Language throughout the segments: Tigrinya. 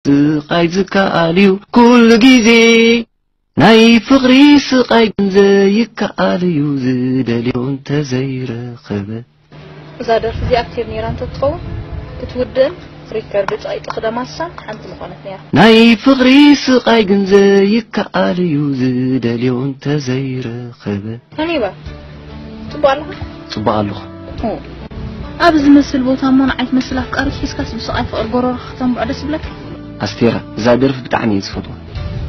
ስቓይ ዝከኣል እዩ ኩሉ ግዜ። ናይ ፍቕሪ ስቓይ ግን ዘይከኣል እዩ፣ ዝደልዮ እንተዘይረኸበ። እዛ ደርፊ እዚኣ ኣብ ቴፕ ነይራ እንተትኸውን፣ ክትውድእን ሪከርድ ጨቒጡ ክደማስሳን ሓንቲ ምኾነት ነይራ። ናይ ፍቕሪ ስቓይ ግን ዘይከኣል እዩ፣ ዝደልዮ እንተዘይረኸበ። ሃኒባል፣ ጽቡቕ ኣለኻ? ጽቡቕ ኣለኹ። ኦ፣ ኣብ ዝመስል ቦታ እሞ ንዓይ ትመስል ኣፍቃሪት ሒዝካስ ብስቓይ ፍቕሪ ጎረሮኻ ክተንብዖ ደስ ይብለካ? ኣስቴራ፣ እዛ ደርፊ ብጣዕሚ እየ ዝፈትዋ።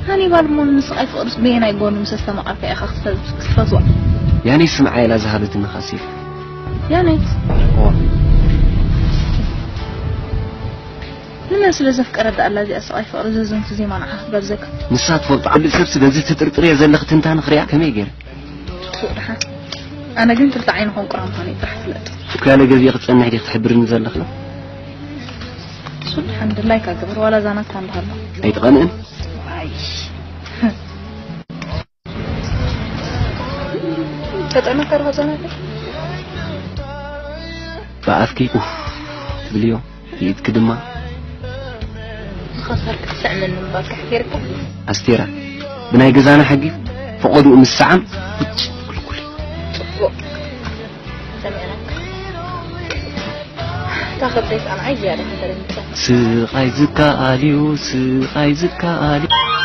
ሃኒባል እሞ ንስቓይ ፍቕርስ በየናይ ጎኒ ምስ ኣስተማቐርካ ኢኻ ክትፈ-፣ ክትፈትዋ? ያኔት ስምዓ ኢላ ዝሃበትኒ ካሴት። ያኔት? እወ። ንመን ስለ ዘፍቀረት ደኣ ኣላ እዚኣ ስቓይ ፍቕሪ ዘዘንቱ ዜማ ንዓኻ ክጋብዘካ? ንሳ ትፈልጦ። ኩሉ ሰብሲ በዚ ትጥርጥርዮ ዘለኺ ትንታነ ክሪኣ ከመይ ገይረ? ትፉእ ደሓን። ኣነ ግን ክልተ ዓይኒ ኮንቁራ ምዃነይ ጥራሕ ፍለጥ። እኮ ያለ ገዚኦ ክትጸንሕ ዲኺ ትሕብርኒ ዘለኺ? እሱ ደሓን ድላይካ ግበር፣ ዋላ እዛ ናትካ እንዳሃሎ። ኣይትቐንእን? ኣይ። ተጠናከር፣ ተጠናከር። ብኣፍኪ ኡፍ ትብልዮ፣ ብኢድኪ ድማ ዝኸሰርክ ትስዕመኒ እምበኣር፣ ካሕ ጌርካ። ኣስቴራ፣ ብናይ ገዛና ሕጊ ፈቐድኡ ምስዓም ውጭ ክልኩል እዩ። ጽቡቕ። ሰሚዕናካ። እታ ከብደይ ከኣ ንዓይ ዝያዳ ከተለምጻ። ስቓይ ዝከኣል እዩ፣ ስቓይ ዝከኣል እዩ።